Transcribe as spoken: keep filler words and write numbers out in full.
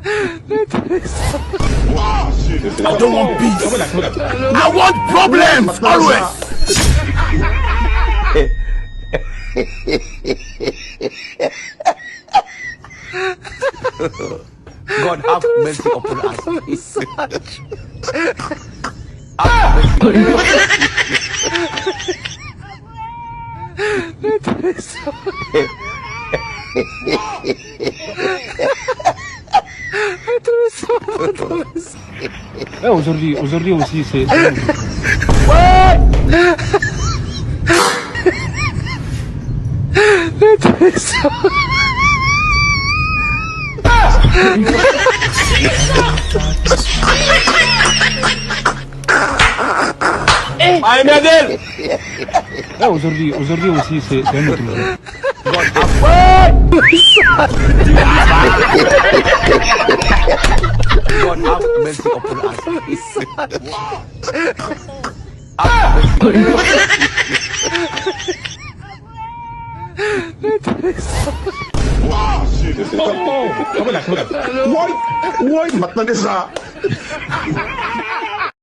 I don't want peace. I want problems always. God have mercy upon us. Have mercy upon us. Eh, aujourd'hui, aujourd'hui aussi, c'est, c'est... Ay, mède l! Eh, aujourd'hui, aujourd'hui aussi, c'est, c'est un autre jour. God have mercy upon us. Woy, woy, m ap tande sa.